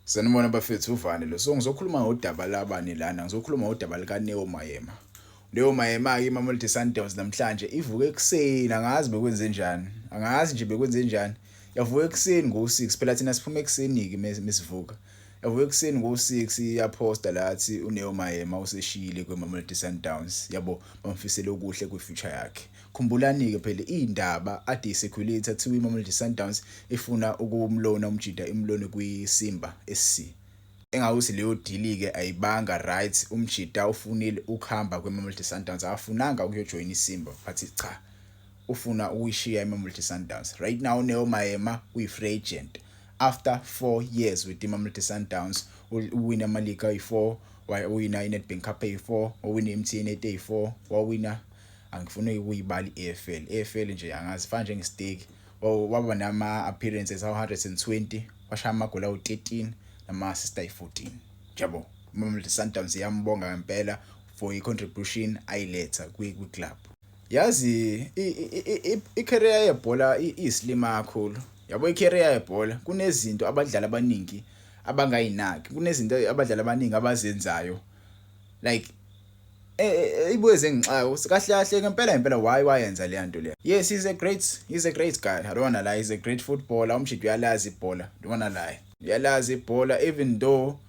Sanibona bafethu, uvane lo. So ngizokhuluma ngodaba labani lana? Ngizokhuluma ngodaba likaNeo Maema. Neo Maema-ke, iMamelodi Sundowns namhlanje ivuke ekuseni, angazi bekwenze njani. Angazi nje bekwenze njani. Yavuka ekuseni ngo-6, phela thina siphuma ekuseni-ke mesivuka. Yavuka ekuseni ngo-6 yaphosta lathi uNeo Maema useshiyile kwiMamelodi Sundowns. Yabo, bamfisele okuhle kwi-future yakhe. Khumbulani-ke phela iy'ndaba ade i-circulate kuthiwa iMamelodi Sundowns ifuna ukumlona umjida, imlone kwiSimba SC. Engawuthi leyo deal-ke ayibanga right, umjida ufunile ukuhamba kwiMamelodi Sundowns, akafunanga ukuyojoyina iSimba, but cha, ufuna ukuyishiya iMamelodi Sundowns. Right now uNeo Maema uyi-free agent after 4 years with iMamelodi Sundowns. Uwina ama-league ayi-4, wawina i-Nedbank Cup ayi-4, wawina i-MTN 8 ayi-4, wawina, angifuni ukuyibala i-AFL, AFL nje angazi fana njenge-steak. Waba nama-appearances awu-120, washaya amagoli awu-13 nama-assist ayi-14. Yabo, iMamelodi Sundowns iyambonga ngempela for i-contribution ayiletha kwi-club. Yazi, i-career yebhola iyisilima kakhulu. Yabo, i-career yebhola, kunezinto abadlali abaningi abangayinaki, kunezinto abadlali abaningi abazenzayo, like ibuye zengixaka kahle kahle ngempela ngempela, why wayenza le nto le? Yes, he's a great guy, I don't wanna lie, he's a great footballer. Umjidi uyalazi ibhola, don't wanna lie, uyalazi ibhola, even though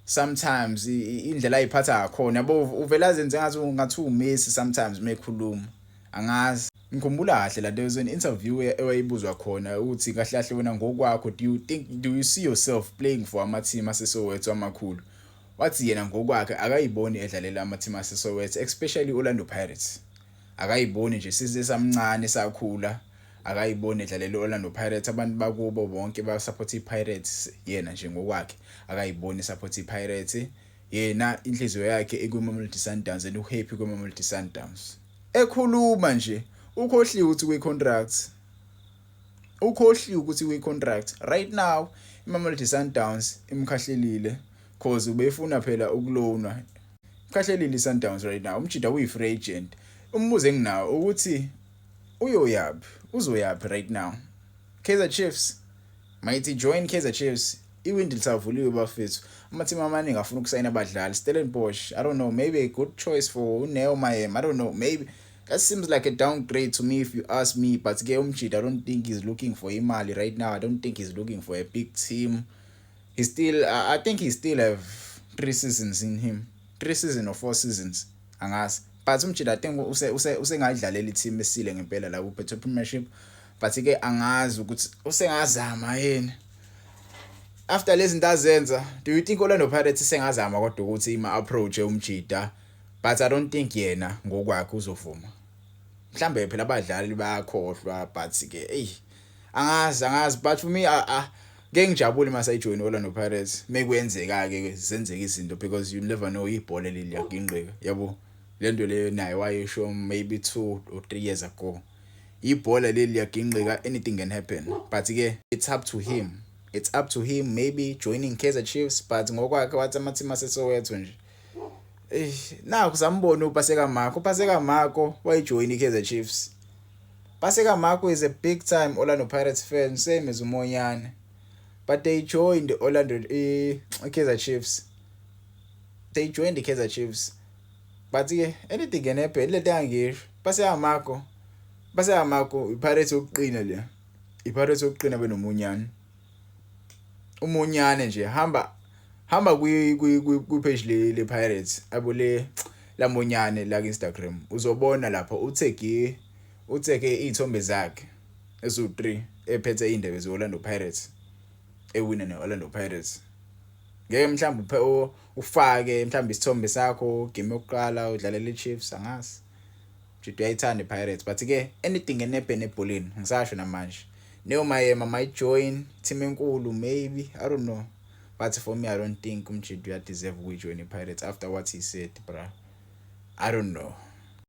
sometimes indlela ayiphatha ngakhona, yabo, uvela azenze ngathi ngathi uMessi sometimes mekhuluma. Angazi, ngikhumbula kahle la there was an interview ewayibuzwa khona ukuthi kahle kahle wena ngokwakho, do you see yourself playing for ama team aseSoweto amakhulu? Wathi yena ngokwakhe akayiboni edlalela ama-team aseSoweto, especially Orlando Pirates. Akayiboni nje, size samncane sakhula akayiboni edlalela Orlando Pirates. Abantu bakubo bonke ba support iPirates, yena nje ngokwakhe akayiboni support iPirates. Yena inhliziyo yakhe ikwiMamelodi Sundowns and uhappy kwiMamelodi Sundowns. Ekhuluma nje ukhohliwe ukuthi kwi-contract, ukhohliwe ukuthi kwi-contract. Right now iMamelodi Sundowns imkhahlelile, cause ubefuna phela ukulonwa. Ikhahlelile iSundowns right now, umjida uyi-free agent. Umbuzo enginawo ukuthi uyoyaphi, uzoyaphi right now? Kaizer Chiefs might join Kaizer Chiefs. Iwindi lisavuliwe bafethu, ama-team amaningi afuna ukusayina abadlali. Stellenbosch, I don't know, maybe a good choice for uNeo Maema, I don't know, maybe that seems like a downgrade to me if you ask me, but ke umjida, I don't think he's looking for imali right now. I don't think he's looking for a big team. He still I think he still have 3 seasons in him, 3 season or 4 seasons, angazi, but umjida I think use usengayidlalela i-team esile ngempela la ku Premiership, but ke angazi ukuthi usengazama yini after lezi zinto azenza. Do you think Orlando Pirates sengazama kodwa ukuthi ima approach umjida? But I don't think yena ngokwakhe uzovuma. Mhlambe phela abadlali bayakhohlwa, but ke ey, angazi, angazi, but for me ngeke ngijabule mase ayijoin Orlando Pirates mekwenzeka ke zenzeka izinto, because you never know, ibhola leli liyaginqika. Yabo, lento leyo naye wayesho maybe 2 or 3 years ago, ibhola leli liyaginqika, anything can happen, but ke it's up to him, it's up to him, maybe joining Kaizer Chiefs, but ngokwakhe wathi ama-team aseSoweto nje. Eh, nakho sambona uPaseka Mako, uPaseka Mako wayijoin iKaizer Chiefs. Paseka Mako is a big time Orlando Pirates fan, same as uMonyane, but they joined Orlando iKaizer Chiefs, they joined the Kaizer Chiefs, but ke anything can happen. Lento angisho, Paseka Mako, Paseka Mako iPirates yokuqina le, iPirates yokuqina benoMonyane. UMonyane nje, hamba hamba kwi kwi page le Pirates abo le lamonyane la ku Instagram, uzobona lapho uthege izithombe zakhe ezu3 ephethe indebe ze Orlando Pirates, ewina neOrlando Pirates. Ngeke mhlawumbe ufake mhlawumbe isithombe sakho game yokuqala udlalela iChiefs? Angazi, Jide uyayithanda iPirates, but ke anything can happen ebholeni. Ngisasho namanje, Neo Maema might join team enkulu maybe, I don't know, but for me I don't think umjidi uyadeserve ukuyijoin iPirates after what he said, bra. I don't know.